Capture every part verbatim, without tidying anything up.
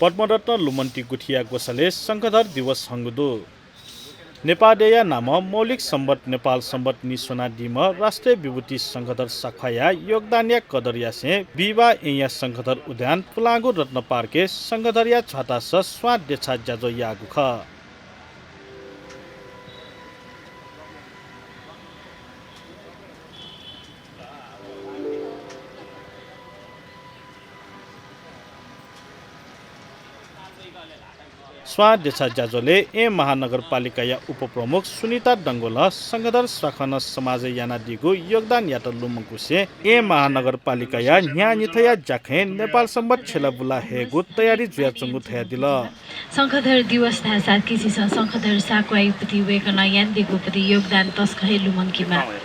पद्मरत्न लुमन्ति गुथिया ग्वसालय् शंखधर दिवस हंगु दु। नेपाः देय्‌या नामं मौलिक संवत् नेपाल संवत् निस्वनादीम्ह राष्ट्रिय विभूति शंखधर साख्वाःया योगदानया कदर यासें बिहिबाः येँया शंखधर उद्यान पुलांगु रत्न पार्कय् शंखधरया छ्वातास स्वां देछाः ज्याझ्वः याःगु खः। स्वां देछाः ज्याझ्वलय् येँ महानगरपालिकाया उपप्रमुख सुनिता डंगोलं शंखधर साख्वालं समाजय् यानादीगु योगदानयात लुमंकुसें येँ महानगरपालिकाया न्ह्याःन्हिथंया ज्याखँय् नेपाल संवत् छ्यलाबुला हयेगु तयारी जुयाच्वंगु धयादिल। शंखधर दिवस धाःसा कि झीसं शंखधर साख्वाःयापति वय्‌कलं यानादीगुपति योगदान तसकं हे लुमंकेमाः।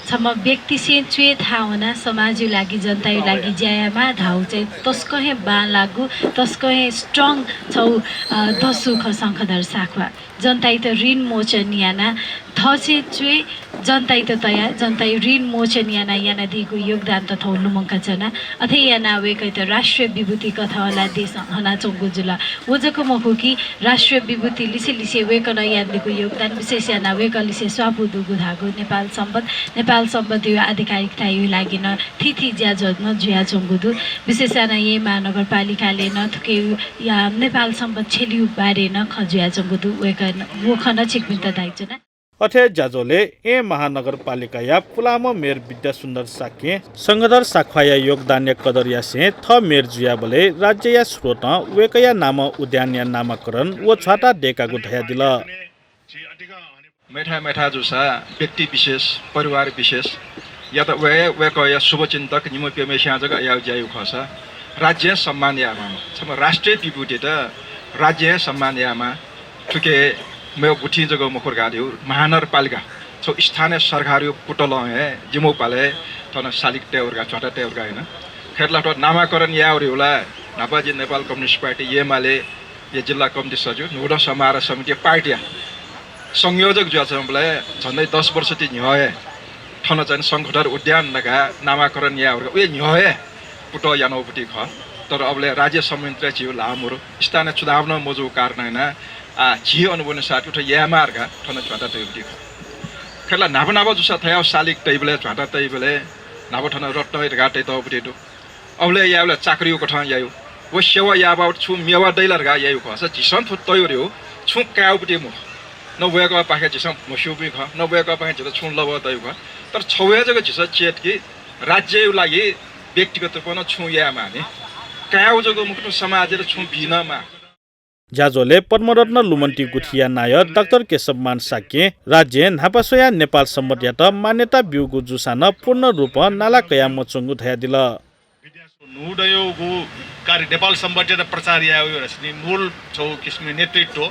छम्ह व्यक्तिसे च्वय् थाहां वनाः समाजया लागि, जनताया लागि ज्या यायेमाः धाःगु चाहिँ तसकं हे बांलाःगु, तसकं हे strong छगू, अ, दसु खः शंखधर साख्वाः। जनतायात ऋण मोचन यानाः थःछेँ च्वय् जनतायात तयाः जनताया ऋण मोचन यानाः यानादीगु योगदानत थौं लुमंकाच्वना। अथे यानाः वय्‌कःयात राष्ट्रिय विभूति कथं ला देछाः हनाच्वंगु जुल। व जक मखु कि राष्ट्रिय विभूति लिसे लिसे वय्‌कलं यानादीगु योगदान, विशेष यानाः वय्‌कः लिसे स्वापू दुगु धाःगु नेपाल संवत्, नेपाल संवत्‌या आधिकारिकताया लागि नं थीथी ज्याझ्वः नं जुयाच्वंगु दु। विशेष यानाः येँ महानगरपालिकालय् नं थुकिया नेपाल संवत् छ्यलेगु बारे नं खँ जुयाच्वंगु दु। वय्‌कलं व खँ नं छिकपिन्त धयाच्वना। अथे ज्याझ्वलय् येँ महानगरपालिकाया पुलांम्ह मेयर विद्यासुन्दर शाक्यं शंखधर साख्वाःया योगदानया कदर यासें थः मेयर जुयाबलय् राज्यया स्रोतं वय्‌कःया नामं उद्यानया नामाकरण व छ्वाता दय्‌कागु धयादिल। मेथाय् मेथाय् जूसा व्यक्ति विशेष, परिवार विशेषयात वय्-, वय्‌कःया शुभचिन्तक निम्ह प्यम्हेस्यां जक याःगु ज्या याःगु खःसा राज्यं सम्मान यायेमाः। छम्ह राष्ट्रिय विभूतियात राज्यं सम्मान यायेमाः। थुकी मेगु गुथिं जक मखु धकाः धइगु महानगरपालिका छगू स्थानीय सरकारया कुतलं हे जिमिगु पालय् थन सालिक तयेगु धकाः, छ्वाता तयेगु धकाः याना। खय्‌त ला थ्व नामाकरण यायेगु धइगु ला न्हापा जि नेपाल कम्युनिस्ट पार्टी येँमालेया जिल्ला कमिटी सचिव, न्हूदँ समारोह समितिया पार्टीया संयोजक जुयाच्वंबलय् झन्डै दस वर्ष ति न्ह्यः हे थन चाहिँ शंखधर उद्यान धकाः नामाकरण यायेगु धकाः उहे न्ह्यः हे कुतः यानागुपति खः। तर अबलय् राज्य संयन्त्रय् झीगु ल्हाः मरु, स्थानीय चुनाव नं मजूगु कारणं यानाः आः झी अनुवने साथ उथ्व यायेमाः धकाः थन छ्वाता तयागुपति खः। खय्‌त ला न्हापा न्हापा जूसा थज्याःगु सालिक तइबलय्, छ्वाता तइबलय् न्हापा थन रत्न धकाः तयातःगुपति दु। अबलय् यायेबलय् चाकरीया कथं याइगु। व सेवा यायेबलय् छुं मेवा दइ ला धकाः याइगु खःसा झीसं थ्व तयागु धइगु छुं कायेगुपति मखु। न वय्‌कःपाखें झीसं म्हस्यूपिं खः, न वय्‌कःपाखें झीत छुं लबः तयागु खः। तर छगू हे जक झीसं च्वय् कि राज्यया लागि व्यक्तिगत रूपं नं छुं यायेमाःनि। कायेगु जक मखु, समाजयात छुं बी नं माः। ज्याझ्वलय् पद्मरत्न लुमन्ति गुथिया नायः डाक्टर केशवमान शाक्यं राज्यं न्हापा स्वयाः नेपाल संवत्‌यात मान्यता ब्यूगु जूसां नं पूर्ण रूपं नाला कयामच्वंगु धयादिल। न्हूदँयागु कार्य, नेपाल संवत्‌यात प्रचार यायेगु धाःसा नि मूल छगू किसिमं नेतृत्व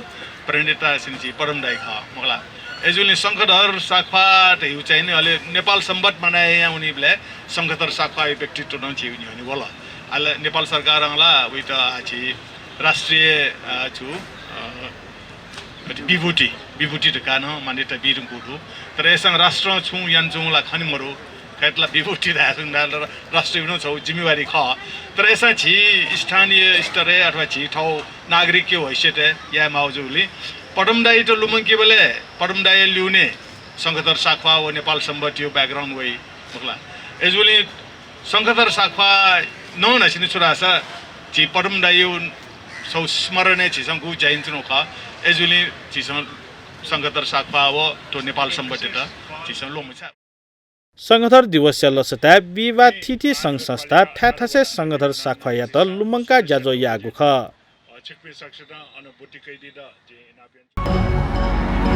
प्रणेता धाःसा नि झी पद्म दाइ खः, मखु ला। अय्‌जूगुलिं शंखधर साख्वाः धइगु चाहिँ नि अले नेपाल संवत् मानय् यानावनीबलय् शंखधर साख्वाःया व्यक्तित्व नं झीगु न्ह्यःने वल। अले नेपाल सरकारं ला वइत झी राष्ट्रिय, अ, छु, अ, अथे विभूति, विभूति धकाः नं मान्यता बीधुंकूगु दु। तर अय्‌सां राष्ट्रं छुं यानाच्वंगु ला खने मदु। खय्‌त ला विभूति धायेगु ला राष्ट्रया नं छगू जिम्मेवारी खः। तर अय्‌सां झी स्थानीय स्तरय् अथवा झी थःगु नागरिकया हैसियतय् यायेमाःगु जूगुलिं पद्म दाइयात लुमंकेबलय् पद्म दाइया ल्यूने शंखधर साख्वाः व नेपाल संवत्‌या background वइ, मखु ला। अय्‌जूगुलिं शंखधर साख्वाः नं धाःसा नि छु धाःसा झी पद्म दाइया छगू स्मरणय् झीसं गुगु ज्या यानाच्वनागु खः। अय्‌जूगुलिं झीसं शंखधर साख्वाः व थ्व नेपाल संवत्‌यात झीसं ल्वःमछ्याः। शंखधर दिवसया लसताय् बिहिबाः थीथी संघ संस्था थाय् थासय् शंखधर साख्वाःयात लुमंकाः ज्याझ्वः याःगु खः। छिकपिं सकसितं अन ब्वति कयादीत जिं इनाप याना।